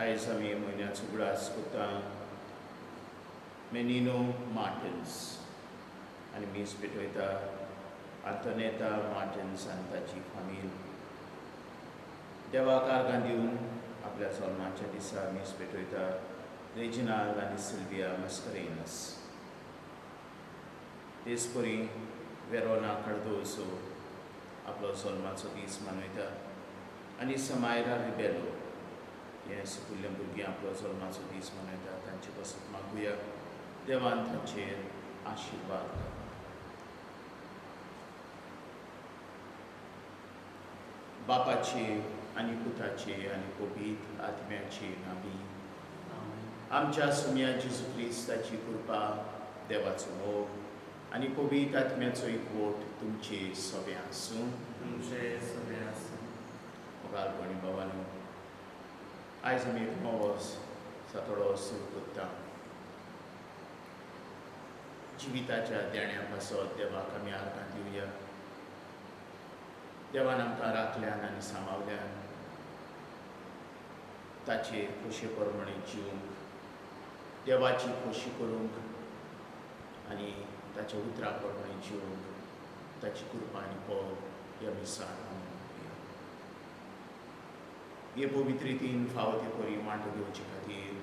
आयज आमी म्हयन्याचो उगडास करता मेनिनो मार्टिन्स आनी मीस पेटयता आंतोनेता मार्टिन्स आनी ताची फामील. देवाक आर्गां दिवन आपल्या जल्माच्या दिसा मीस पेटयता रेजिनाल्ड आनी सिल्विया मस्करेनस. तेच परी वेरोना कार्दोजो आपलो जल्माचो दीस मनयता आनी समायरा रिबेलो हें सुपुल्लें भुरगीं आपलो जल्माचो दीस मनयता. तांचे पासत मागुया देवान तांचेर आशिर्वाद घालो. बापाचे आनी पुताचे आनी पवित्र आत्म्याचे नांवी. आमच्या सुम्या जेजू क्रिस्ताची कृपा, देवाचो मोग आनी पवित्र आत्म्याचो एकवट तुमचे सगळें आसूं. तुमचे सगळे आसूं. मोगाळ भयणी भावांनो, आयज आमी एक नवो सातोडो सुरू करता. जिविताच्या देण्या पासत देवाक आमी आर्गां दिवया. देवान आमकां राखल्यान आनी सांबावल्यान ताचे खोशे प्रमाणे जिवंक, देवाची खोशी करूंक आनी ताच्या उतरा प्रमाणे जिवंक ताची कृपा आनी बळ ह्या मिसान आमी मागुया. हे पवित्र रितीन फावो ते परी मांडो घेवचे खातीर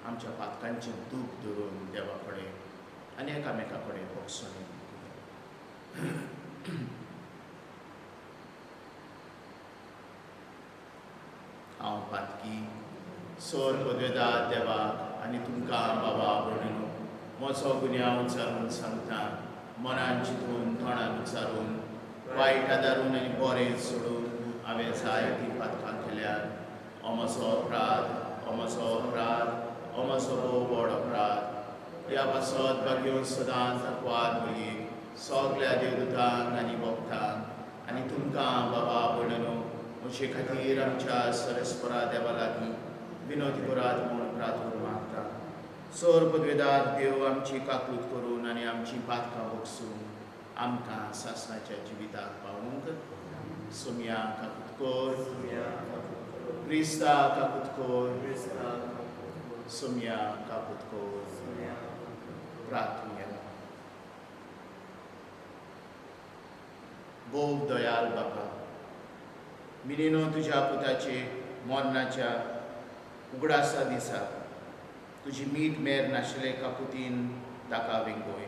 आमच्या पातकांचें दूख धरून देवा कडेन आनी एकामेका कडेन भोगसणें मागुया. हांव पातकी सोर पदवेदार देवाक आनी तुमकां बाबा भयणीनो म्हजो गुन्यांव उच्चारून सांगता. मनान चिंतून, तोंडान उच्चारून, वायट आदारून आनी बरें सोडून हांवें जायतीं पातकां केल्यात. हो म्हजो अपराध, हो म्हजो अपराध, हो म्हजो भोव व्हड अपराध. ह्या पासत भाग्यो सदांच आंकवार मरयेक, सगल्या देवदूतांक आनी भक्तांक आनी तुमकां बाबा भयणीनो म्हजे खातीर आमच्या सरस्परा देवा लागीं विनोद करात म्हूण प्रार्थना मागता. सोर पदवेदार देव आमची काकूत करून आनी आमची पातकां भोगसून आमकां सासणाच्या जिविताक पावूंक. सोमया काकूत कर. सुम्या काकूत कर. क्रिस्ता काकूत कर. क्रिस्ता काकूत कर. सोमया काकूत कर. सुम्या काकूत कर. प्रार्थना. भोव दयाल बापा, मिनिनो तुज्या पुताचे मरणाच्या उगडासा दिसा तुजी मीठ मेर नाशिल्ले काकुतीन ताका वेंगोय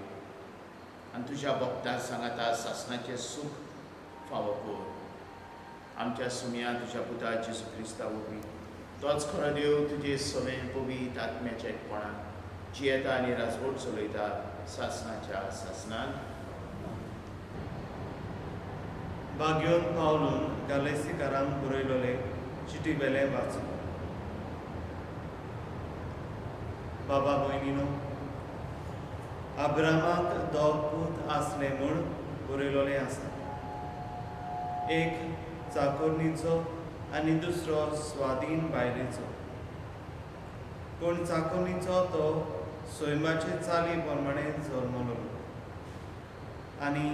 आनी तुज्या भक्तां सांगाता सासणाचें सूख फावो कर. आमच्या सुमया तुज्या पुता जेजू क्रिस्ता वरवीं, तोच खरो देव, तुजे सवें पवित्र आत्म्याच्या एकपणान जियेता आनी राजवट चलयता सासणाच्या सासणान. बाग्योन पावलून गालेसीकारांक बरयलोले चिटी बेले वाचूं. बाबा भयणीनो, अब्रामाक दोग पूत आसले म्हूण बरयलोलें आसा, एक चाकोरणीचो आनी दुसरो स्वाधीन बायलेचो. पूण चाकोरणीचो तो सैमाचे चाली प्रमाणे जल्मलो आनी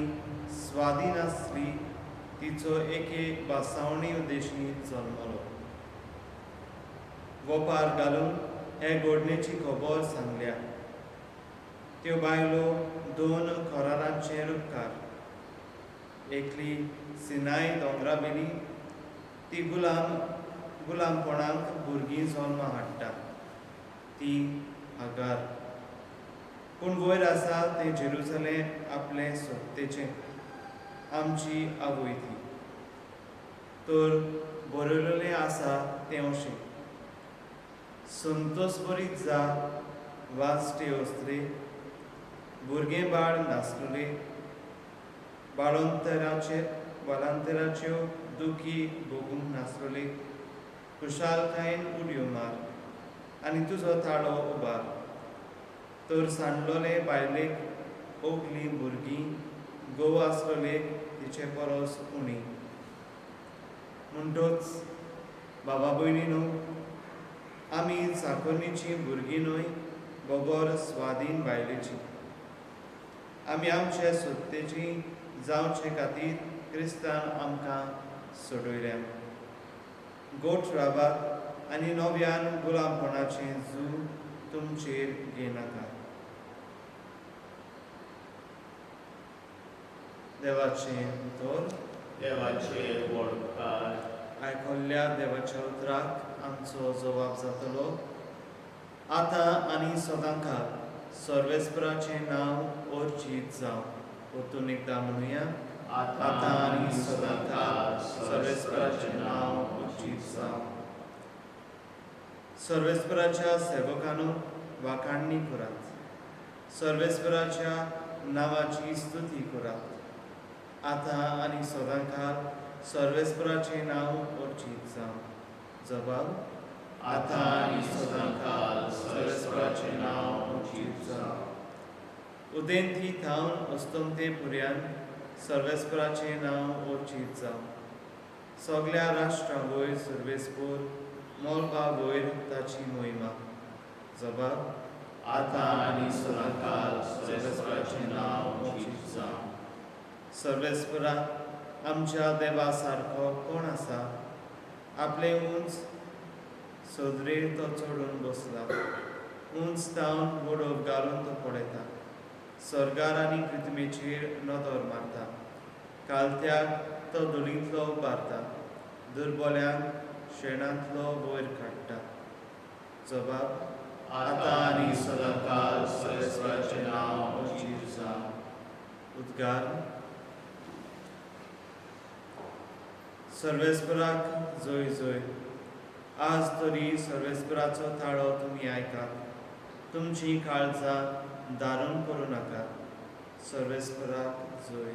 स्वाधीन आसली तिचो एके भासावणी उद्देशी जल्मलो. वोपार घालून हे घडणेची खबर सांगल्या. त्यो बायलो दोन करारांचे रुपकार. एकली सिनाय दोंगरावेली, ती गुलाम गुलामपणाक भुरगीं जल्मा हाडटा, ती हागार. पूण वयर आसा तें जेरुजलेम आपलें सोत्तेचें, आमची आवय ती. तर बरयलेलें आसा तें अशें: संतोस बरीत जा वाजटे अस्त्रे, भुरगें बाळ नासलेले, बाळंतराचे बाळंतराच्यो दुखी भोगूंक नासलेले, खुशालकायेन उडयो मार आनी तुजो ताळो उबार. तर सांडलोले बायलेक ओगलीं भुरगीं घोव आसलोले तिचे परस उणी. म्हणटच बाबा भयणीनो, आमी चाकोरणीचीं भुरगीं न्हय, बगर स्वाधीन बायलेची. आमी आमचे सत्तेची जावचे खातीर क्रिस्तान आमकां सोडयल्या. गोठ रावात. आनी नव्यान गुलामपणाचें जू तुमचेर घेयनाकात. देवाचें उतर. देवाचे व्हड उपकार. आयकल्ल्या देवाच्या उतराक आमचो जबाब जातलो. आतां आनी सदांकाळ सर्वेस्पराचें नांव अर्जीत जावं. परतून एकदां म्हणुया. आतां आनी सदांकाळ सर्वेस्पराचें नांव अर्जीत जावं. सर्वेस्पराच्या सेवकांनो वाखाणणी करात. सर्वेस्पराच्या नांवाची स्तुती करात. आतां आनी सदांकाळ सर्वेस्पराचें नांव अर्जीत जावं. जबाब. आतां आनी सदांकाळ सर्वेस्पराचें नांव अर्जीत जावं. उदेंती थावन अस्तंते पुर्यान सर्वेस्पराचें नांव अर्जीत जावं. सगल्या राष्ट्रां वयर सर्वेस्पोर मोलबा वयर ताची मोहिमा. जबाब. आतां आनी सदांकाळ सर्वेस्पराचें नांव अर्जीत जावं. सर्वेस्परा आमच्या देवा सारको कोण आसा? आपले उंच सदरेर तो चडून बसला. उंच थावन वडोव घालून तो पळयता. सर्गार आनी पृथ्वीचेर नदर मारता. कालत्याक तो धुळींतलो उबारता. दुर्बल्यांक शेणांतलो वयर काडटा. जबाब. आतां आनी सदांकाळ सर्वेस्पराचें नांव अर्जीत जावं. उद्गार. सर्वेस्पराक जय जय. आज तरी सर्वेस्पराचो ताळो तुमी आयकात. तुमचीं काळजां दारून करूं नाकात. सर्वेस्पराक जय.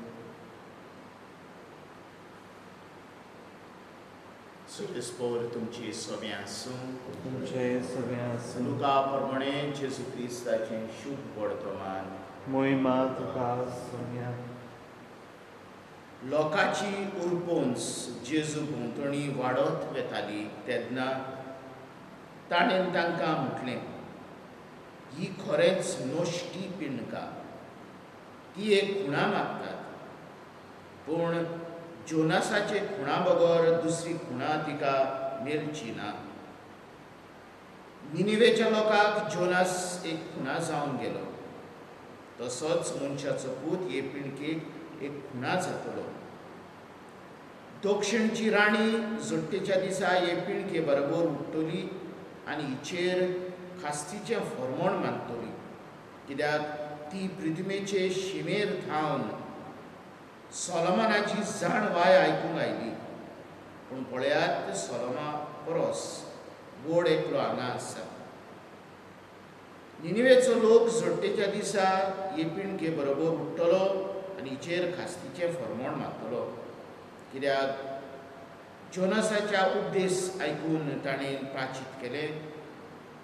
सर्वेस्पोर तुमची सोबें आसूं. तुमचे सगळें आसूं. लुका प्रमाणे जेजू क्रिस्ताचें शुभ वर्तमान. मोहिमा तुका सोम्या. लोकांची उरपोंस जेजू भोंवतणी वाडत वेताली तेन्ना ताणें तांकां म्हटलें, ही खरेंच नश्टी पिंडका. ती एक खुणा मागतात, पूण जोनासाचे खुणा बगर दुसरी खुणा तिका मेळची ना. निनिवेच्या लोकांक जोनास एक खुणा जावन गेलो, तसोच मनशाचो पूत हे पिंडकेक एक खुणा जातलो. दक्षिणची राणी जोडटेच्या दिसा हे पिळके बरोबर उठ्ठली आनी हिचेर खास्तीचें फॉर्मोण मानतली, कित्याक ती पृथ्वीचे शिमेर थावन सोलोमनाची जाणवाय आयकूंक आयली. पूण पळयात, सोलोमा परस व्हड एकलो हांगा आसा. निनिवेचो लोक जोडटेच्या दिसा हे पिणके बरोबर उठ्ठलो आनी हिचेर खास्तीचें फॉर्मोण मारतलो, कित्याक जोनसाच्या उपदेश आयकून ताणें प्राचीत केलें.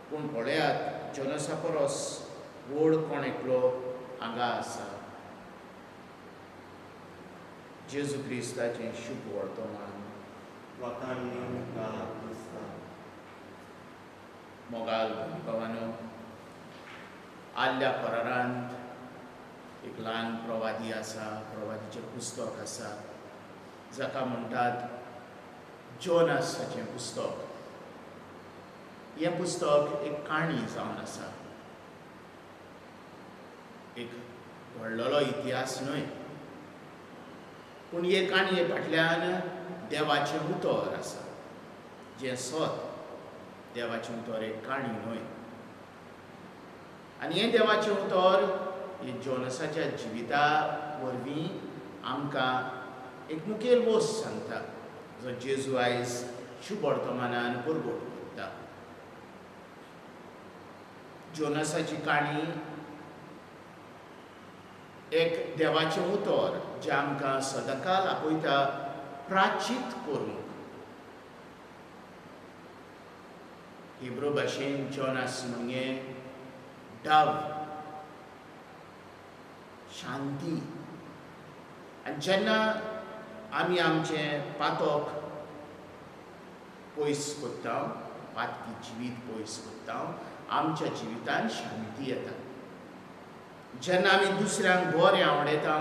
पूण पळयात, जोनसा परस व्हड कोण एकलो हांगा आसा. जेजू क्रिस्ताचें शुभ वर्तमान. वाखाणणी तुका क्रिस्ता. मोगाल बाबानो, आदल्या करारांत एक ल्हान प्रवादी आसा, प्रवादीचें पुस्तक आसा जाका म्हणटात जोनासाचें पुस्तक. हें पुस्तक एक काणी जावन आसा, एक व्हडलो इतिहास न्हय, पूण हे काणये फाटल्यान देवाचें उतर आसा जें सत. देवाचें उतर एक काणी न्हय, आनी हें देवाचें उतर हे जोनसाच्या जिविता वरवीं आमकां एक मुखेल वस्त सांगता, जो जेजू आयज शुभ वर्तमानान परगट करता. जोनसाची काणी एक देवाचें उतर जें आमकां सदांकाल आपयता प्राचीत करूंक. हिब्रू भाशेन जोनास म्हणजे डव, शांती. आनी जेन्ना आमी आमचें पातक पयस करता, पातकी जिवीत पयस करता, आमच्या जिवितान शांती येता. जेन्ना आमी दुसऱ्यांक बरें आवडयता,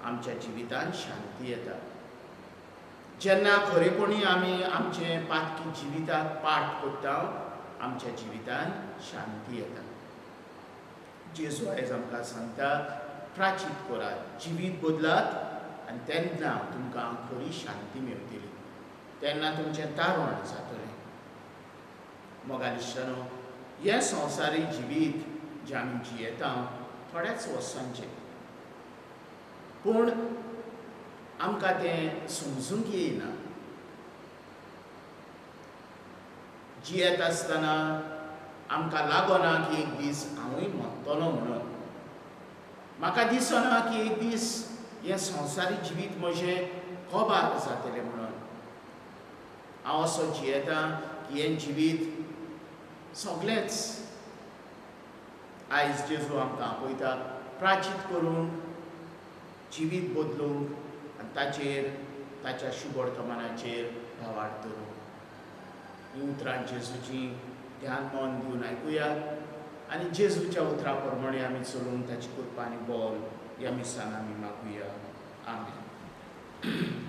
आमच्या जिवितान शांती येता. जेन्ना खरेपणी आमी आमचें पातकी जिविताक पाठ करता, आमच्या जिवितान शांती येता. जेजू आयज आमकां सांगता, प्राचीत करात, जिवीत बदलात आनी तेन्ना तुमकां खरी शांती मेळटली, तेन्ना तुमचें तारण जातलें. मोगालिश्टानो, हें संवसारीक जिवीत जें आमी जियेता थोड्याच वर्सांचें, पूण आमकां तें समजूंक येयना. जियेत आसतना आमकां लागना की एक दीस हांवूय मरतलो म्हणून. म्हाका दिसना की एक दीस हें संवसारीक जिवीत म्हजें कबार जातलें म्हणून. हांव असो जियेतां की हें जिवीत सगळेंच. आयज जेजू आमकां आपयता प्राचीत करूंक, जिवीत बदलूंक आनी ताचेर ताच्या शुभवर्तमानाचेर भावार्थ धरूंक. हीं उतरां जेजूची ध्यान मन दिवन आयकुया आनी जेजूच्या उतरां प्रमाणे आमी चलूंक ताची कृपा आनी बल ह्या मिसान आमी मागुया. आमेन.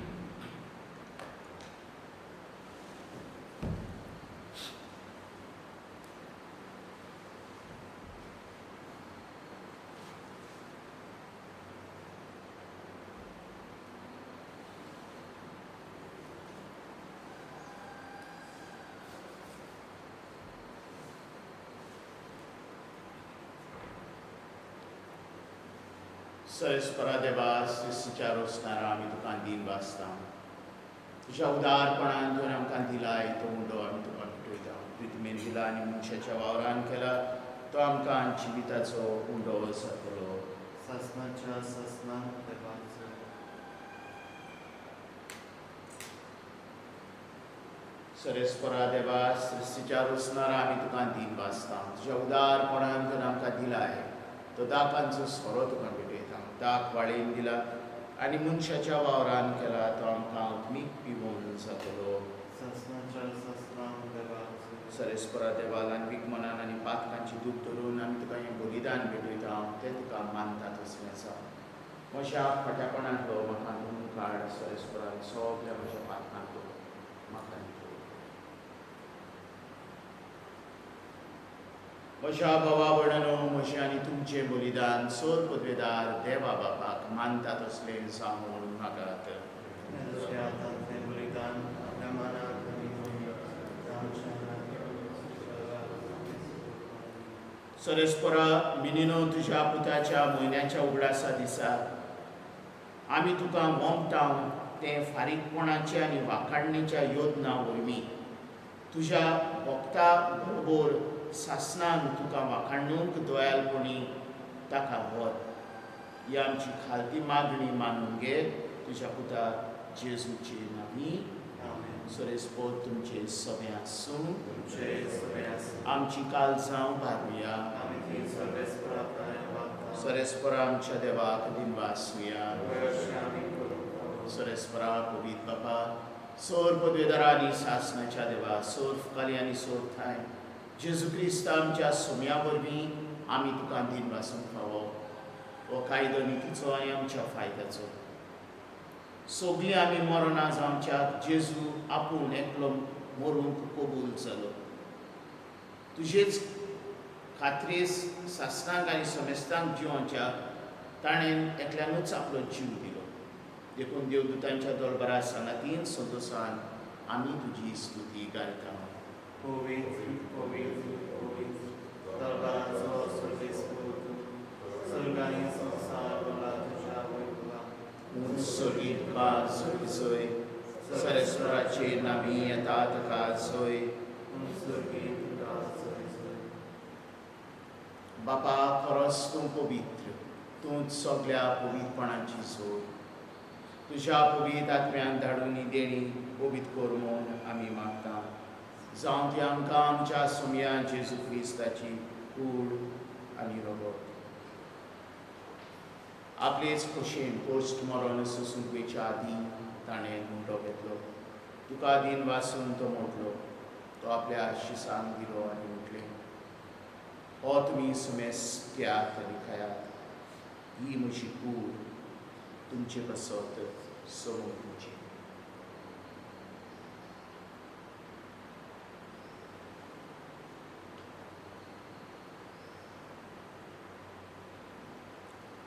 सरेस्परा देवा, सृश्टीच्या रोसणारा आमी तुका दीन वाचता. तुज्या उदारपणान तुवें आमकां दिलाय तो उंडो आमी तुका भेटयता. तुवें दिला आनी मनशाच्या वावरान केला तो आमकां जिविताचो उंडो जातलो. सासनाच्या सासनाक देवाचो. सरेस्परा देवा, सृश्टीच्या रोसणारा आमी तुका दीन वाचता. तुज्या उदारपणान तुवें आमकां दिलाय तो दाकांचो सोरो तुका भेटयता. दाक वाळेन दिला आनी मनशाच्या वावरान केला तो आमकां आत्मीक पिवोवन जातलो. सासनाच्या सासनाक देवाचो. सरेस्परा देवा, ल्हानवीक मनान आनी पातकांची दूख धरून आमी तुका हें बलिदान भेटयता, तें तुका मानता तसलें आसा. म्हज्या खोट्यापणांतलो म्हाका धुवून काड सरेस्परा, सगल्या म्हज्या पातकांतलो म्हाका नितळ. म्हज्या भावा भयणांनो, म्हजें आनी तुमचें बलिदान सोर पदवेदार देवा बापाक मानता तसलें जावं म्हणून मागात. तुज्या हातांतलें बलिदान आपल्या मनाक आनी आमच्या सरेस्परा मिनिनो, तुज्या पुताच्या म्हयन्याच्या उगडासा दिसा आमी तुका मोमता तें फारीकपणाच्या आनी वाखाणणेच्या योजना वरवीं तुज्या भक्ता बरोबर सासनान तुका वाखाणूंक दयालपणी ताका व्हर. ही आमची खालती मागणी मानून घे तुज्या पुता जेजूचे नांवी. आमेन. सरेस्पोत तुमचे सगळें आसूं. तुमचे सगळे आसूं. आमची काळजां भारुया. आमी ती सर्वेस्परा वागता. सरेस्परा आमच्या देवाक दिनवासुया. अशें आमी करूंक. सरेस्परा पवित्र बापा, सोर पदवेदारा आनी सासनाच्या देवा, सोर फुकाली आनी सोर ठांय जेजू क्रिस्त आमच्या सोम्या वरवीं आमी तुका दिनवासूंक फावो. हो कायदो नितीचो आनी आमच्या फायद्याचो. सगळीं आमी मरना जावच्याक जेजू आपूण एकलो मरूंक कबूल जालो. तुजेच खात्रेस सासनांक आनी समेस्तांक जिवोवच्याक ताणें एकल्यानूच आपलो जीव दिलो. देखून देवदूतांच्या दरबारा सांगातीन संतोसान आमी तुजी स्तुती गायता. पवित्र पवित्र पवित्र दरबाराचो सर्वेस्पोत, स्वर्ग आनी संवसार भरला तुज्या वैभवान. उंच सर्गी तुका जय जय, सरेस्वराचे नामी येता ताका जय. उंच सर्गी तुका जय जय. बापा, खरोच तूं पवित्र, तूंच सगल्या पवित्रपणाची जोड. तुज्या पवित्र आत्म्यान धाडून ही देणी पवित्र कर म्हूण आमी मागता. जावं ती आमकां आमच्या सोम्या जेजू क्रिस्ताची कूड आनी रगत. आपलेच खोशेन पोस्ट मरण सोसूंक वयच्या आदीं ताणें मुंडो घेतलो. तुका दीन वासून तो मोडलो. तो आपल्या शिसांक दिलो आनी म्हटलें, हो तुमी सुमेस घेयात आनी खायात. ही म्हजी कूड तुमचे पासत समोर तुमची.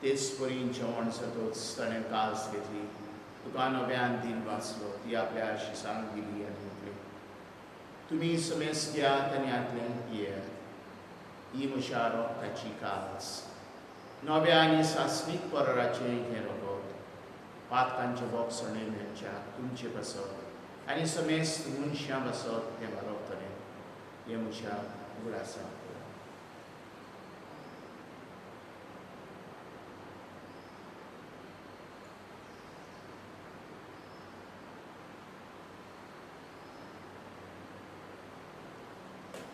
तेच परी जेवण जातच ताणें कास घेतली, तुका नव्यान दिन वाचलो, ती आपल्या शिसांक दिली आनी म्हटली, तुमी समेस घेयात आनी हांतल्यान पियेयात, ही म्हज्या रोगताची कास, नव्या आनी सासणीक पराराचें हें रगत, पातकांचें बोगसणें मेळच्या तुमचे पासत आनी समेस्त मनशां पासत तें वारवतलें, हें म्हज्या उगडासा.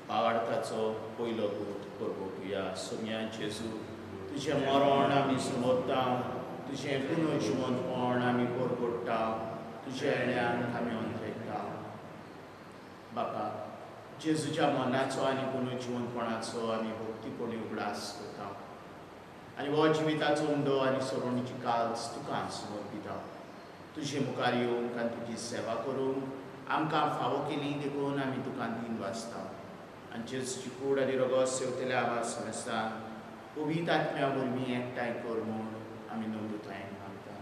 भावार्थाचो पयलो गूट परबोवया. सोम्या जेजू, तुजें मरण आमी समजता, तुजें पुनर्जिवंतपण आमी परगोडटा, तुज्या येण्यान आमी अंतरेकता. बापा, जेजूच्या मनाचो आनी पुनर्जिवंतपणाचो आमी भक्तीपणी उगडास करता आनी हो जिविताचो उंडो आनी सरोवणीची काल्स तुका समर्पिता. तुजे मुखार येवंक आनी तुजी सेवा करूंक आमकां फावो केली देखून आमी तुका दिन वाचता. आनी जेजूची कूड आनी रगत सेवतल्या आवाज समेस्तान पवित्र आत्म्या वरवीं एकठांय कर म्हूण आमी नम्रतायेन मागता.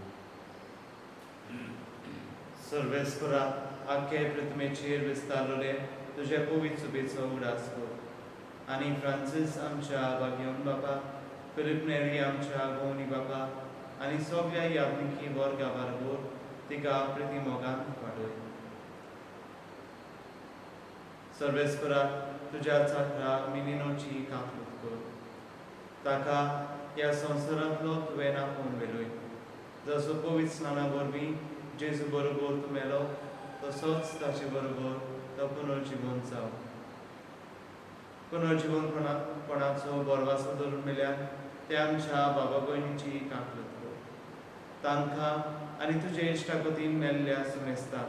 सर्वेस्परा, आख्खे पृथ्वेचेर विस्तारलेले तुजे पवित्र सुबेचो उगडास कर आनी फ्रांसीस आमच्या बागेवन बापा, फिलीप नेरी आमच्या गोवनी बापा आनी सगल्या याज्ञिकी वर्गा बरोबर तिका प्रिती मोगान वाडय. सर्वेस्परा, तुज्या चाकरा मिनिनोची काकूत कर, ताका ह्या संवसारांतलो तुवें आपोवन व्हेलोय, जसो पवित्र स्नाना वरवीं जेजू बरोबर तूं मेलो तसोच ताचे बरोबर तो पुनर्जिवन जावं. पुनर्जिवन कोणाचो बरवासो धरून मेल्यार ते आमच्या बाबा भयणीची काकूत कर, तांकां आनी तुजे इश्टागतीन मेल्ल्या सुमेस्ता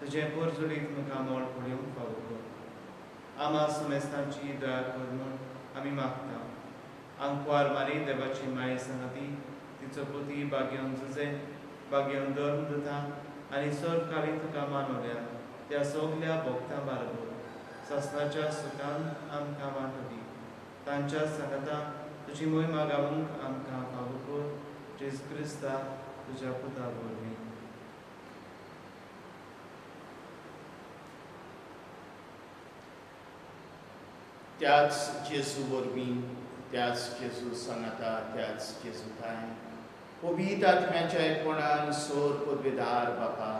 तुजें पोरजोडीत मुखामळ पळोवंक फावो कर. आमा सुमेस्तांची दया कर म्हूण आमी मागता. आंकवार मारी देवाची माये सांगाती तिचो पोती बागेवन जुजे बागेवन धर्म दिता आनी सर्वकाली तुका मानवल्या त्या सगल्या भोगतां बारबर सासणाच्या सुखान आमकां वांटो दी. तांच्या सांगाता तुजी मोहिमा गावूंक आमकां फावो कर, जेजू क्रिस्ता तुज्या पुता वरवीं. त्याच जेजू वरवीं, त्याच जेजू सांगाता, त्याच जेजू ठांय पवित्र आत्म्याच्या एकपणान सोर पदवेदार बापा,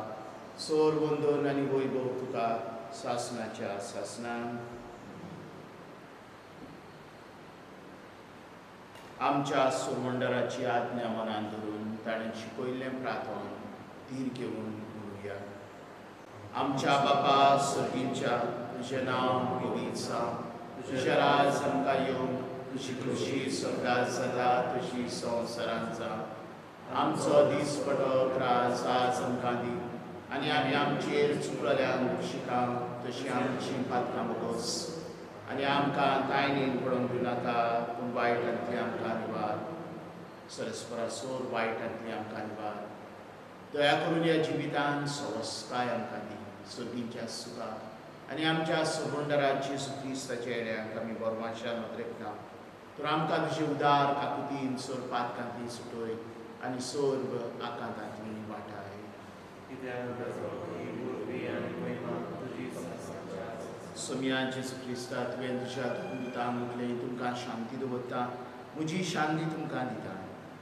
सोर वंदन आनी वैभव तुका सासणाच्या सासणान. आमच्या सोमंडराची आज्ञा मनान धरून ताणें शिकयल्लें प्रार्थन धीर घेवन म्हणुया. आमच्या बापा सर्गीच्या, तुजें नांव पवित्र जावं, तुजें राज आमकां येवं, तुजी कृशी स्वर्गात जाता तशी संवसारांत जावं. आमचो दीसपटो त्रास आज आमकां दी आनी आमी आमचेर चुकलेल्यांक शिका तशी आमची पातकां बोगोस आनी आमकां तायनीन पडोवंक दिवनाका, पूण वायटांतली आमकां निवार. सरस्परा सोर वायटांतली आमकां निवार. दया करून ह्या जिवितान सवस्काय आमकां दी, सर्गींच्या सुखाक आनी आमच्या सबंदराची सुक्रिस्ताच्या येण्याक आमी बरवाच्या नदरेकता. तर आमकां तुजे उदार काकुतीन सोर पातकांतली सुटय आनी सोर्व आकांतांतली वाटाय. सोम्या जेजू क्रिस्ता, तुवें तुज्या दुतांक म्हटलें, तुमकां शांती दवरता, म्हजी शांती तुमकां दिता.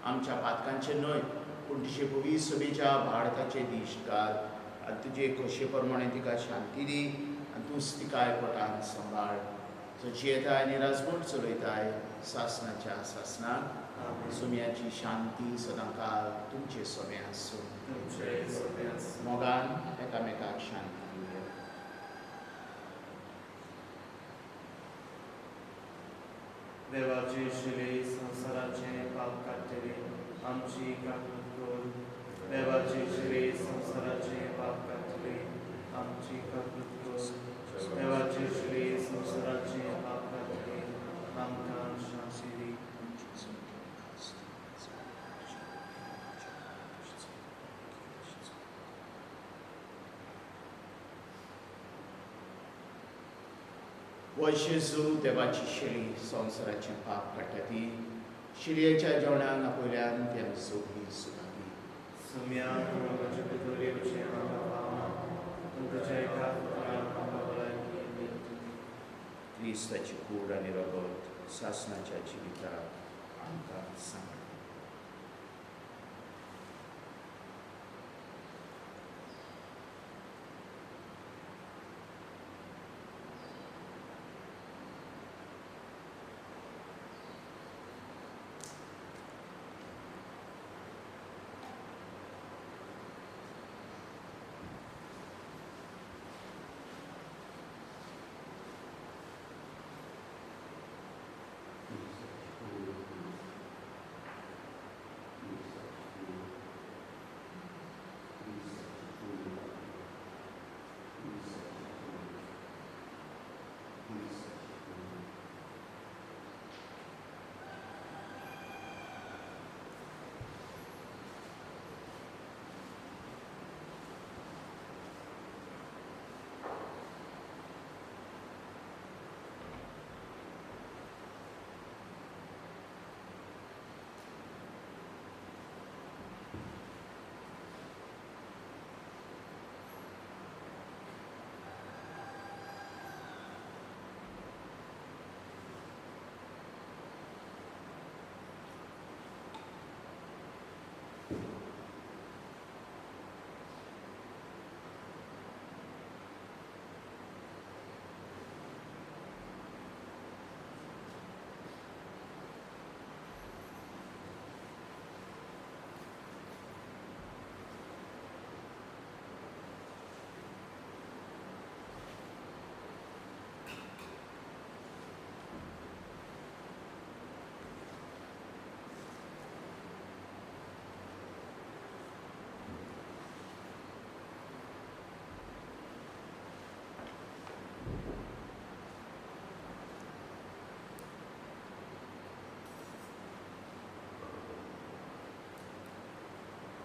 आमच्या पातकांचें न्हय पूण तुजे पवित्र सभेच्या भारताचे दीश घाल आनी तुजे खोशे प्रमाणे तिका शांती दी आनी तूंच तिका एकवटान सांबाळ, जो जियेताय आनी राजवट चलयताय सासणाच्या सासणाक. सोम्याची शांती सदांकाळ तुमचे सोमे आसूं. मोगान एकामेकाक शांती दिवया. देवाचे शिले संवसाराचे पाप काडटले आमची काकूत कर. देवाचे शिले संवसाराचे पाप काडटले आमची काकूत कर. देवाचे शिले संवसाराचे पाप काडटले आमकां शांती दी. हो जेजू देवाची शेळी संवसाराचें पाप काडटा ती शिरयेच्या जेवणाक आपयल्यान ती आमी सगळीं सुखावी. सुम्या म्हजे भितर येवचें म्हाका पावना, पूण तुज्या एका उतरान म्हाका भलायकी मेळटली. क्रिस्ताची कूड आनी रगत सासणाच्या जिविताक आमकां सांबाळटा.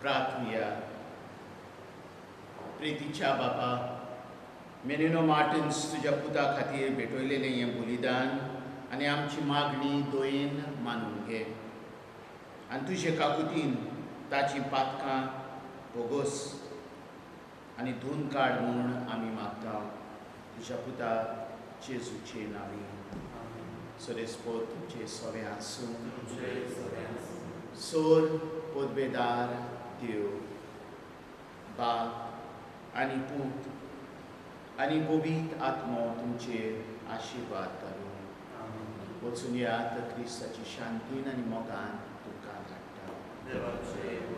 प्रार्थनिया. प्रितीच्या बापा, मेनिनो मार्टिन्स तुज्या पुता खातीर भेटयलेलें हें बलिदान आनी आमची मागणी दयेन मानून घे आनी तुजे काकुतीन ताचीं पातकां भोगोस आनी धुवन काड म्हूण आमी मागता, तुज्या पुता जेजूचे नांवी. सरेस्पोत तुमचे सगळें आसूं. तुमचे सगळें आसूं. सोर पोदबेदार देव बाप आनी पूत आनी पवित्र आत्मो तुमचेर आशिर्वाद घालूं. आमेन. वचून येयात, क्रिस्ताची शांतीन आनी मोगान तुमकां धाडटा. देवाचे.